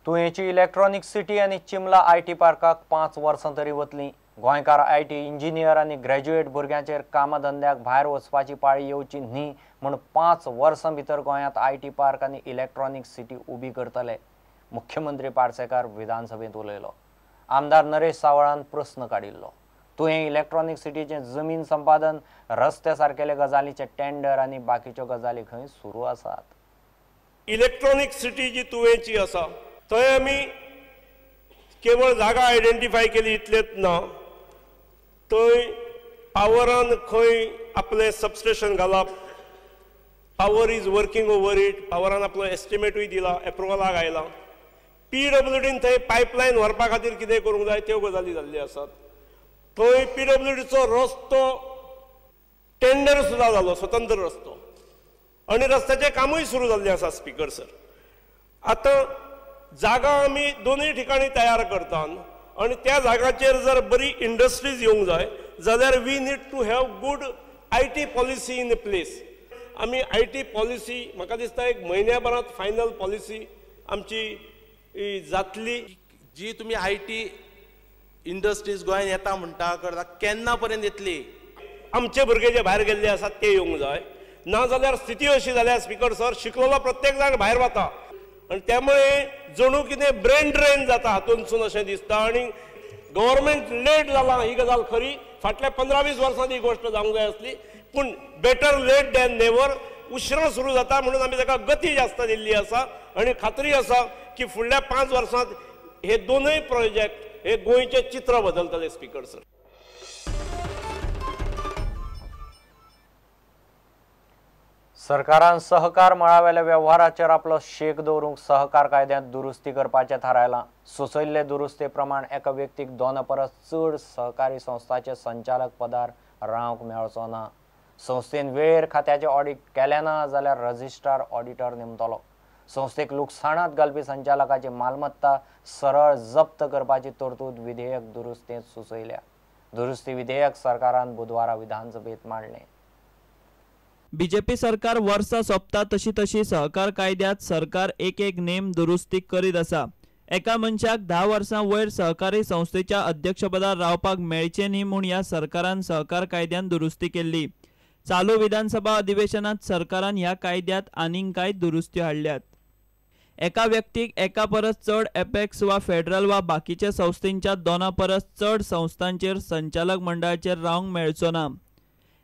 तुयेंची electronic city आनी चिमला IT पार्काक 5 वर्सां तरी वतली। गोंयकार IT engineer आनी ग्रॅज्युएट भुरग्यांचेर कामधंद्याक भायर वचपाची पाळी येवची न्ही म्हूण 5 वर्सां भितर गोंयांत IT park आनी इलेक्ट्रॉनिक सिटी उबी करतले। मुख्यमंत्री पार्सेकार विधानसभेंत उलयलो। आमदार नरेश सावळान प्रस्न काडिल्लो। तुयें इलेक्ट्रॉनिक सिटीचें जमीन संपादन, रस्ते सारकेले गजालीचे टेंडर आनी बाकीच्यो गजाली खंय सुरू आसात। इलेक्ट्रॉनिक सिटी जी तुयेंची आसा थंय आमी केवळ जागा आयडेंटिफाय केली इतलेंच ना, थंय पावरान खंय आपलें सबस्टेशन घालप, power is working over it, पावरान आपलो एस्टिमेटूय दिला, एप्रुवलाक आयला। पीडब्ल्यूडीन थंय पायपलायन व्हरपा खातीर कितें करूंक जाय त्यो गजाली जाल्ल्यो आसात। थंय पीडब्ल्यूडीचो रस्तो टेंडर सुद्दां जालो, स्वतंत्र रस्तो, आनी रस्त्याचें कामूय सुरू जाल्लें आसा। स्पीकर सर, आतां जागा आमी दोनूय ठिकाणी तयार करतात आनी त्या जागाचेर जर बरी इंडस्ट्रीज येवंक जाय जाल्यार we need to have good IT policy in place. आमी I T policy म्हाका दिसता एक म्हयन्या भरांत फायनल पॉलिसी आमची जातली। जी तुमी I T industries गोंयांत येता म्हणटा करता, केन्ना पर्यंत येतली? आमचे भुरगे जे भायर गेल्ले आसात ते येवंक जाय, ना जाल्यार स्थिती अशी जाल्या स्पीकर सर, शिकलेलो प्रत्येक जाण भायर वता आनी त्यामुळे जणू कितें ब्रेन ड्रेन जाता हातूंतसून अशें दिसता। आनी गव्हर्मेंट लेट जाला ही गजाल खरी, फाटल्या 15-20 वर्सांनी ही गोश्ट जावंक जाय आसली, पूण बेटर लेट दॅन नेवर, उसरां सुरू जाता म्हणून आमी ताका गती जास्त दिल्ली आसा आनी खात्री आसा की फुडल्या 5 वर्सांत हे दोनूय प्रोजेक्ट हे गोंयचें चित्र बदलतले। Speaker sir, सरकारान सहकार मळावेल्या वेव्हाराचेर आपलो शेक दवरूंक सहकार कायद्यांत दुरुस्ती करपाचें थारायलां। सुचयल्ले दुरुस्ते प्रमाण एका व्यक्तीक 2 परस चड सहकारी संस्थाचे संचालक पदार रावंक मेळचो ना। संस्थेन वेळेर खात्याचें ऑडिट केलें ना जाल्यार रजिस्ट्रार ऑडिटर नेमतलो। संस्थेक लुकसाणांत घालपी संचालकाची मालमत्ता सरळ जप्त करपाची तरतूद विधेयक दुरुस्तेंत सुचयल्या। दुरुस्ती विधेयक सरकारान बुधवारा विधानसभेंत मांडलें। बीजेपी सरकार वर्सा सोंपता तशी तशी सहकार कायद्यात सरकार एक एक नेम दुरुस्ती करीत आसा। एका मनशाक 10 वर्सां वयर सहकारी संस्थेच्या अध्यक्षपदार रावपाक मेळचें न्ही म्हूण ह्या सरकारान सहकार कायद्यान दुरुस्ती केल्ली। चालू विधानसभा अधिवेशनात सरकारान ह्या कायद्यात आनीक कांय दुरुस्त्यो हाडल्यात। एका व्यक्तीक एका परस चड एपेक्स वा फेडरल वा बाकीच्या संस्थेंच्या 2 परस चड संस्थांचेर संचालक मंडळाचेर रावंक मेळचो ना।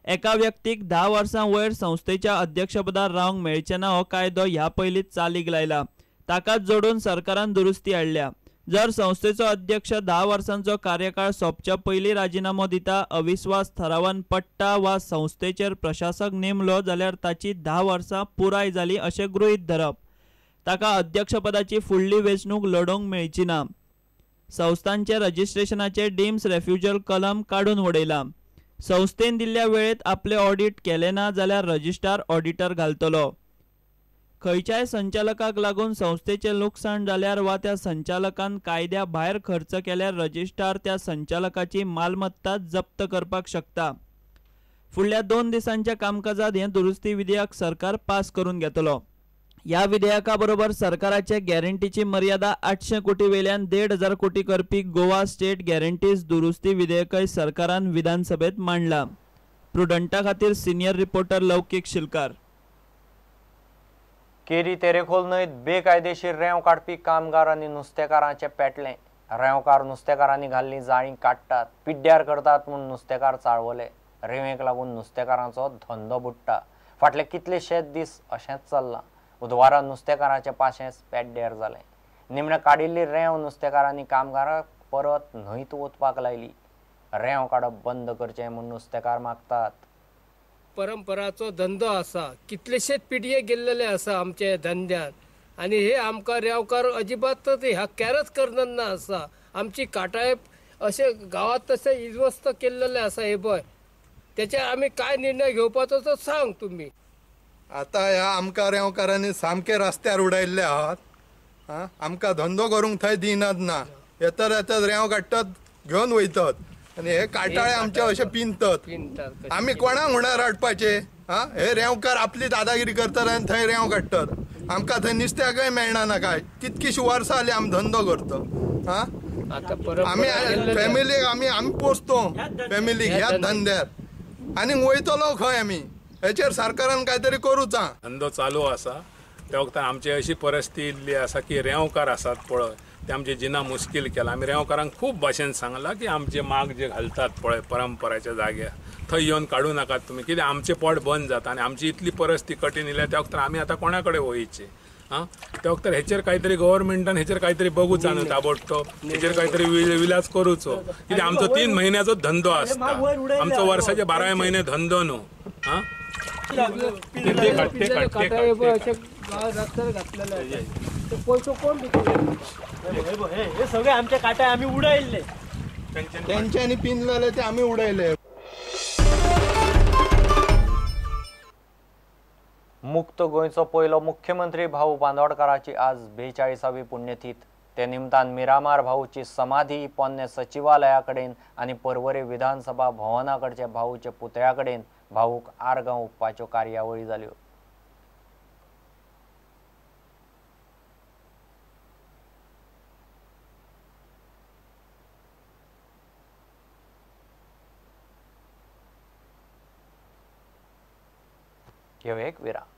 एका व्यक्तीक 10 वर्सां वयर संस्थेच्या अध्यक्षपदार रावंक मेळचें ना हो कायदो ह्या पयलींच चालीक लायला, ताकाच जोडून सरकारान दुरुस्ती हाडल्या। जर संस्थेचो अध्यक्ष 10 वर्सांचो कार्यकाळ सोंपच्या पयलीं राजिनामो दिता, अविस्वास थारावान पडटा वा संस्थेचेर प्रशासक नेमलो जाल्यार ताची 10 वर्सां पुराय जाली अशें गृहीत धरप, ताका अध्यक्षपदाची फुडली वेंचणूक लडोवंक मेळची ना। संस्थांचे रजिस्ट्रेशनाचे डीम्स रेफ्युजल कलम काडून उडयलां। संस्थेन दिल्ल्या वेळेत आपले ऑडिट केले ना जाल्यार रजिस्ट्रार ऑडिटर घालतलो। खंयच्याय संचालकाक लागून संस्थेचें लुकसाण जाल्यार वा त्या संचालकान कायद्या भायर खर्च केल्यार रजिस्ट्रार त्या संचालकाची मालमत्ता जप्त करपाक शकता। फुडल्या 2 दिसांच्या कामकाजात हें दुरुस्ती विधेयक सरकार पास करून घेतलो। ह्या विधेयका बरोबर सरकाराचे गॅरंटीची मर्यादा 800 कोटी वेल्यान 1500 कोटी करपी गोवा स्टेट गॅरंटीज दुरुस्ती विधेयकय सरकारान विधानसभेत मांडला। प्रुडंटा खातीर सिनियर रिपोर्टर लौकीक शिलकार। केरी तेरेखोल न्हंयत बेकायदेशीर रेंव काडपी कामगार आनी नुस्तेकारांचे पेटलें। रेंवकार नुस्तेकारांनी घाल्लीं जाळीं काडटात, पिड्ड्यार करतात म्हूण नुस्तेकार चाळवले। रेंवेक लागून नुस्तेकारांचो धंदो बुडटा। फाटले कितलेशेच दीस अशेंच चल्लां। बुधवारा नुस्तेकारांचे पाशेंच पेड्ड्यार जालें। निमणें काडिल्ली रेंव नुस्तेकारांनी कामगारांक परत न्हंयत वचपाक लायली। रेंव काडप बंद करचें म्हूण नुस्तेकार मागतात। परंपराचो धंदो आसा, कितलेशेच पिढये गेल्लेले आसा आमचे धंद्यान, आनी हे आमकां रेंवकार अजिबात ह्या कॅरच करना आसा। आमची काटाय अशें गांवांत तशें इजवस्त केल्लेलें आसा हे पळय, तेचेर आमी काय निर्णय घेवपाचो तो सांग तुमी। आतां ह्या आमकां रेंवकारांनी सामके रस्त्यार उडयल्ले आहात। आमकां धंदो करूंक थंय दिनात ना, येतात येतात रेंव काडटात घेवन वयतात आनी हे काटाळे आमचे अशे पिंदतात। आमी कोणाक हुणार हाडपाचे? हे रेंवकार आपली दादागिरी करतात आनी थंय रेंव काडटात। आमकां थंय नुस्त्याकय मेळना ना काय, कितकीशी वर्सां जाली आमी धंदो करता. आं, आमी फॅमिलीक आमी आमी पोसतो फॅमिलीक ह्याच धंद्यार, आनी वयतलो खंय आमी? हेचेर सरकारान कांय तरी करूचा. धंदो चालू आसा त्या वखतार आमची अशी परिस्थिती इल्ली आसा की रेंवकार आसात पळय ते आमचे जिना मुश्कील केला. आमी रेंवकारांक खूब भाशेन सांगलां की आमचे माग जे घालतात पळय परंपराच्या जाग्यार थंय येवन काडूं नाकात तुमी, कित्याक आमचें पोट बंद जाता आनी आमची इतली परिस्थिती कठीण येयल्या त्या वखतार आमी आतां कोणा कडेन वयचें. आं, त्या वखतार हेचेर कांय तरी गव्हर्मेंटान हेचेर कांय तरी बघूचा न्हू, ताबडतोब हेचेर कांय तरी विलाज करूचो, कित्याक आमचो 3 म्हयन्याचो धंदो आसता, आमचो वर्साचे 12 म्हयने धंदो न्हू. आं, हे सगळे आमचे कांटे आमी उडयल्ले, तेंच्यांनी पिंजलेले ते आमी उडयले. मुक्त गोंयचो पयलो मुख्यमंत्री भाऊ बांदोडकाराची आज 42वी पुण्यतीथ. ते निमतान मिरामार भाऊची समाधी पोन्ने सचिवालया कडेन आनी पर्वरी विधानसभा भवना कडच्या भाऊच्या पुतळ्या कडेन भाऊक आर्गां ओंपपाच्यो कार्यावळी जाल्यो. घेवया एक विराम.